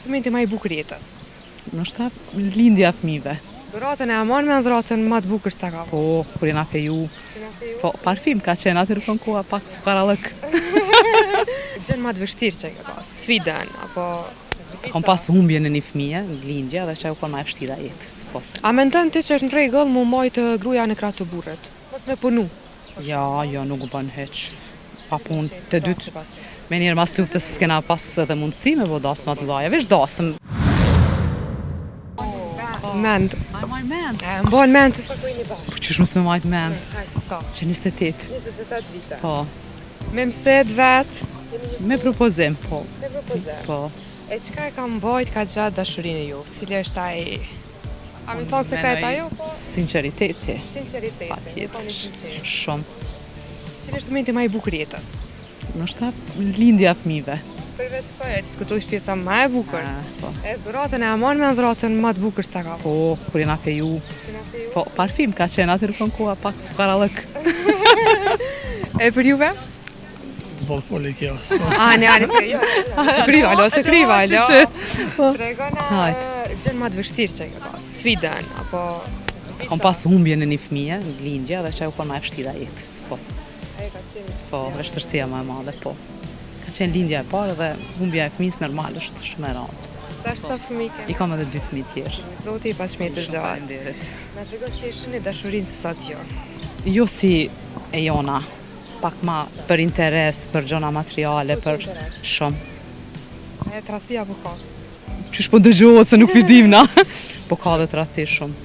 është momenti ma i bukur i jetës? Ndoshta lindja e fëmijëve. Dhratën e a man men dhratën ma të bukur s'ta ka Po, kur jena feju. Po, parfim ka qenë, atëherë kon koha pak fukarallëk. Gjën ma të vështirë që e ke pas, sfidën apo Kom pas humbjen e një fëmije në lindje dhe qajo u kon ma e vështira e jetës, po. A mendon ti që është në rregull mu majtë gruaja në krah të burrit? Mos me punu. Ja, jo, nuk bën hiç. Pa punë, të dytë. Menjëherë mas luftës s'kena pas edhe mundësi me bo dasma të mëdhaja, veç dasëm. Mend. A e maj mend? E mban mend që sa kohë jeni bashkë? Po qysh mos me majt mend? Hajt, se sa? Që 28. 28 vite. Po. Me mëset vet? Me propozim, po. Me propozim? Po. E çka e ka mbajt kaq gjatë dashurinë e juve? Cili është ai A me thonë sekret ajo? Po? Sinqeriteti. Sinqeriteti. Patjetër. Shumë. Cili është momenti ma i bukur i jetës? Ndoshta lindja e fëmijëve. Përveç kësaj, e diskutoj është pjesa ma e bukur. Po. E dhratën e a man men dhratën ma të bukur s'ta ka. Po, kur jena feju. Po, parfim ka qenë, atëherë kon koha pak fukarallëk. e për juve? Bol foli kjo. A, ne, a, ne, jo, se kriva, alo, se kriva, alo. Po. Tregona gjën ma të vështirë që e ke pas, sfidën, apo... Kom pas humbjen e një fëmije në lindje dhe qajo u kon ma e vështira e jetës, po. Po, vështirësia ma e madhe, po. Ka qenë lindja e parë dhe humbja e fëmijës normal është shumë e rëndë. Tash sa fëmijë ke? I kam edhe dy fëmijë tjerë. Zoti i paç me jetë të gjatë. Faleminderit. Na trego si e shihni dashurinë sot ju. Jo si e jona, pak ma për interes, për gjona materiale, për shumë. A e tradhti apo ka? Qysh po dëgjohet se nuk po dim na. Po ka dhe tradhti shumë.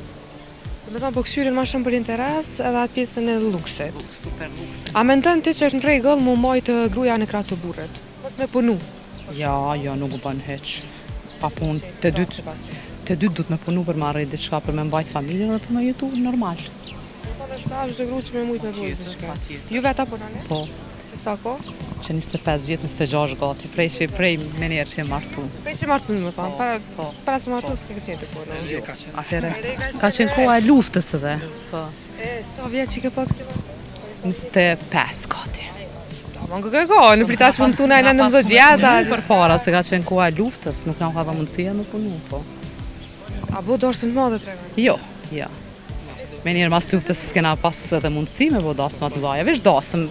Do me thonë, po këqyrin ma shumë për interes edhe atë pjesën e luksit. Luks, super luksit. A mendon ti që është në rregull mu majtë gruaja në krah të burrit? Mos me punu. Ja, jo, nuk bën hiç. Pa punë, të dytë, të dytë duhet me punu për me arrit diçka, për me mbajt familjen dhe për me jetu normal. Do thonë është ka çdo grua që me mujt me bo diçka. Ju vetë a punoni? Po. Që sa kohë? Që 25 vjet, 26 gati, prej që prej menjëherë që jem martu. Prej që martu, me thonë, para, po, para se martu, s'ke qenë tu punu. Jo, atëherë, ka qenë koha e luftës edhe. Po. E, sa vjet që ke pas ke martu? 25 gati. Ma ngë ka kohë, në prita që më tuna e 19 vjetë. Për para, se ka qenë koha e luftës, nuk na u ka dhënë mundësia me punu, po. A bo dasëm të madhe tregon? Jo, jo. Menjëherë mas luftës s'kena pas edhe mundësi me bo dasma të mëdhaja, veç dasëm.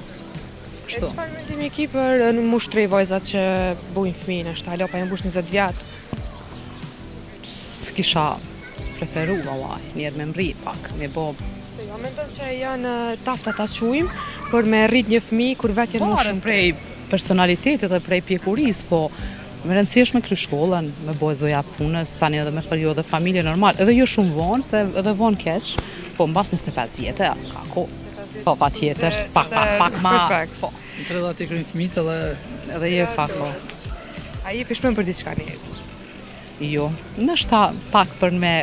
E çfarë mendimi ki për në moshë t're vajzat që bojnë fëmijë nashta hala pa i mbush 20 vjet? S'kisha preferu vallai, njëherë me mrri pak, me bo Se jo mendon që janë t'afta ta qujmë për me rrit një fëmijë kur vetë janë më shumë prej personalitetit dhe prej pjekurisë, po me rëndësi është me kry shkollën, me bo e zoja punës, tani edhe me kriju edhe familje normal, edhe jo shumë vonë, se edhe vonë keq, po mbas 25 vjetë, ka kohë. Po, pa tjetër, pak, pak, pak ma, po. Në 30 i kryn fëmijët edhe... Edhe je pak, po. A je pishman për diçka në jetë? Jo, ndoshta pak për me,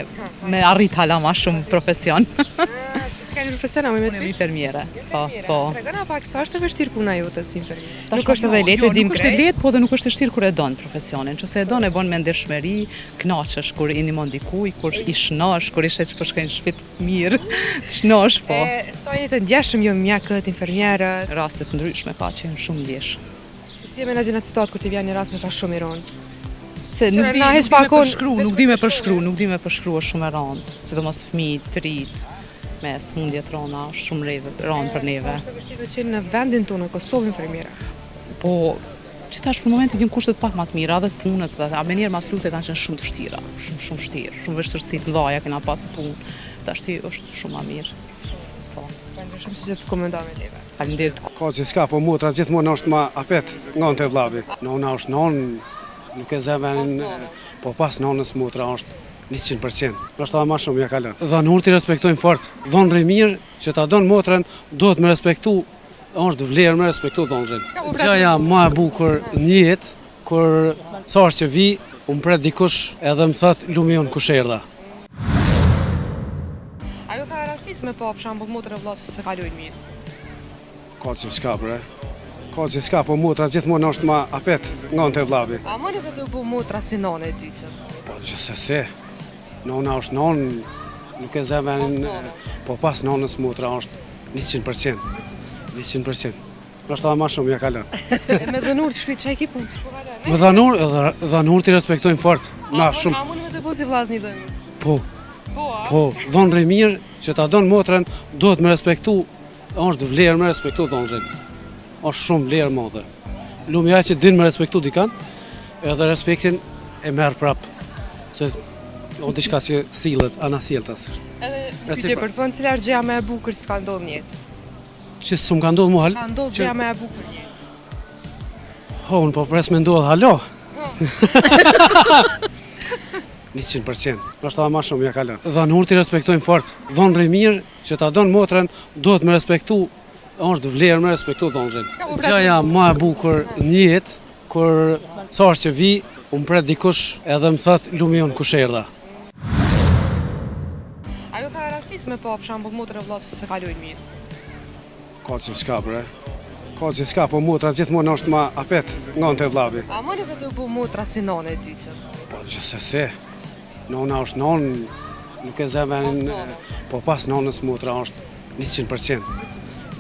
me arrit hala ma shumë profesion. Që çka një profesion, a me me të? Infermiere, po, po. Tregona pak, sa është e vështirë puna jote si infermiere? Nuk është edhe lehtë, e dim jo, nuk është e lehtë, po dhe nuk është e vështirë kur e don profesionin. Nëse e don e bon me ndershmëri, kënaqesh kur i ndihmon dikuj, kur i shnosh, kur i sheh që po shkojnë në shtëpi mirë, të shnosh, po. E, sa jeni të ndjeshëm ju mjekët, infermierët? Raste të ndryshme ka që janë shumë ndjeshëm. Se si e menaxhon atë situatë kur ti vjen një rast është shumë i rëndë? Se nuk di, nuk di me përshkru, nuk di me përshkru, nuk di me përshkru, është shumë e rëndë, sidomos fëmijë, të rit, me sëmundje të rënda, është shumë rëndë për neve. Sa është e vështirë me qenë në vendin tonë, në Kosovë infermiere? Po, që tash për momentin janë kushtet pak ma të mira edhe të punës dhe a menjëherë mas lufte kanë qenë shumë të vështira, shumë shumë vështirë, shumë vështirësi të mëdha kena pas në punë. Tashti është shumë ma mirë. Po. Faleminderit shumë që të komentoj me neve. Faleminderit. Ka gjithçka, po motra gjithmonë është ma apet nga te vllavi. Nona është nonë, nuk e zë venin, po pas nonës motra është 100%. Ndoshta edhe ma shumë ja kalon. Dhëndurët i respektojmë fort. Dhëndri mirë që ta don motrën, duhet me respektu, është vlerë me respektu dhëndrin. Gjëja ma e bukur në jetë kur sa është që vi, më pret dikush edhe më thot lumi unë kush erdha. A ju ka rastis me pa për shembull motrën e vëllait që s'e kalojnë mirë? Ka gjithçka bre. Ka gjithçka, po motra gjithmonë është ma apet nga te vllavi. A munet me t'u bo motra si nënë e dytë? Po gjithsesi. Nona është nonë, nuk e zë venin, po pas nonës motra është 100%. 100%. Ndoshta edhe ma shumë ja kalon. E me dhënur të shpit, çka i ki punë? Me dhënur, edhe dhënurët i respektojmë fort. Na shumë. A mund me të bo si vllazni dhënur? Po. Po, a? Po, dhëndri i mirë që ta don motrën, duhet me respektu, është vlerë me respektu dhëndrin. Është shumë vlerë madhe. Lumi ai që din me respektu dikan, edhe respektin e merr prap. Se o diçka që sillet, anasjelltas. Edhe një pyetje për fund, cila është gjëja më e bukur që ka ndodhur në jetë? Që s'm ka ndodhur mua Ka ndodhur gjëja më e bukur në jetë. Ho, unë po pres me ndodhë halo. 100%, ndoshta edhe ma shumë ja kalon. Dhënurët i respektojmë fort. Dhëndri i mirë që ta don motrën, duhet me respektu, është vlerë me respektu dhëndrin. Gjëja më e bukur në jetë, kur sa është që vi, më pret dikush edhe më thot lumi unë kush erdha. A ju ka rastis me pa për shembull motrën e vëllain që s'e kalojnë mirë? Ka gjithçka bre. Ka gjithçka, po motra gjithmonë është ma apet nga te vllavi. A munet me të bu motra si nënë e dytë? Po gjithsesi. Nona është nonë, nuk e zë venin, po pas nonës motra është 100%.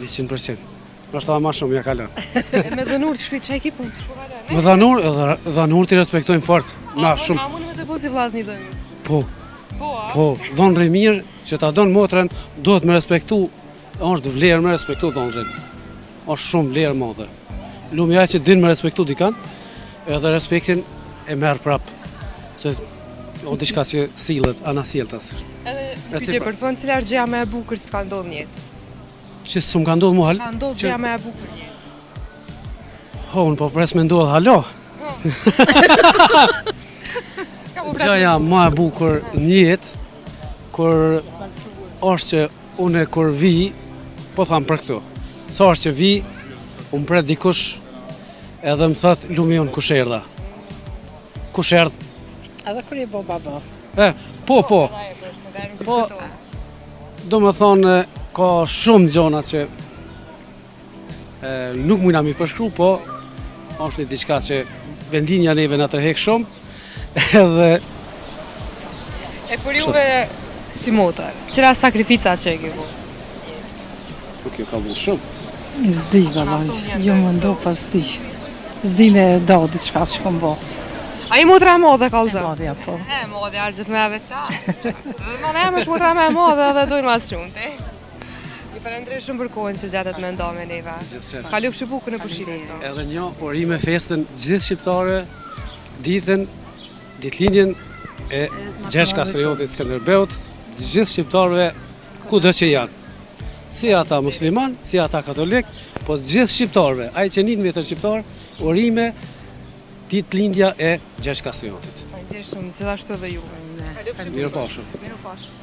100%. Ndoshta edhe ma shumë ja kalon. E me dhënur të shpit, çka i ki punë? Me dhënur, edhe dhënurët i respektojmë fort. Na shumë. A munet me të bo si vllazni dhënur? Po. Po, a? Po, dhëndri i mirë që ta don motrën, duhet me respektu, është vlerë me respektu dhëndrin. Është shumë vlerë madhe. Lumi ai që din me respektu dikan, edhe respektin e merr prap. Se o diçka që sillet, anasjelltas. Edhe një pyetje për fund, cila është gjëja më e bukur që ka ndodhur në jetë? Që s'm ka ndodhur mua Ka ndodhur gjëja më e bukur në jetë. Ho, unë po pres me ndodhë halo. Gjëja më e bukur në jetë, kur është që unë kur vi, po tham për këtu, sa është që vi, më pret dikush edhe më thot lumi unë kush erdha. Kush erdh? Edhe kur je bo baba. E, po, po. Po, do me thonë, ka shumë gjona që e, nuk mujna mi përshkru, po është një diçka që vendlinja neve na tërhek shumë, edhe E për juve si motër, cila është sakrifica që e ke bu? Po kjo ka bu shumë. S'di, vallaj, jo më ndo, po s'di. S'di me do diçka që kom bo. A i motra e madhe kallëzë? E madhja, po. E madhja, gjithë me e veçantë. Dhe më ne është motra më e madhe dhe dojnë mas shumë, ti. Ju falenderoj shumë për kohën që gjetët me nda me neve. Kalofshi bukur në pushimin tonë. Edhe një urime festën gjithë shqiptare ditën ditëlindjen e Gjergj Kastriotit Skënderbeut, gjithë shqiptarëve kudo që janë. Si ata musliman, si ata katolik, po gjithë shqiptarëve, ai që nin vetëm shqiptar, urime ditëlindja e Gjergj Kastriotit. Faleminderit shumë, gjithashtu edhe juve. Mirupafshim. Mirupafshim.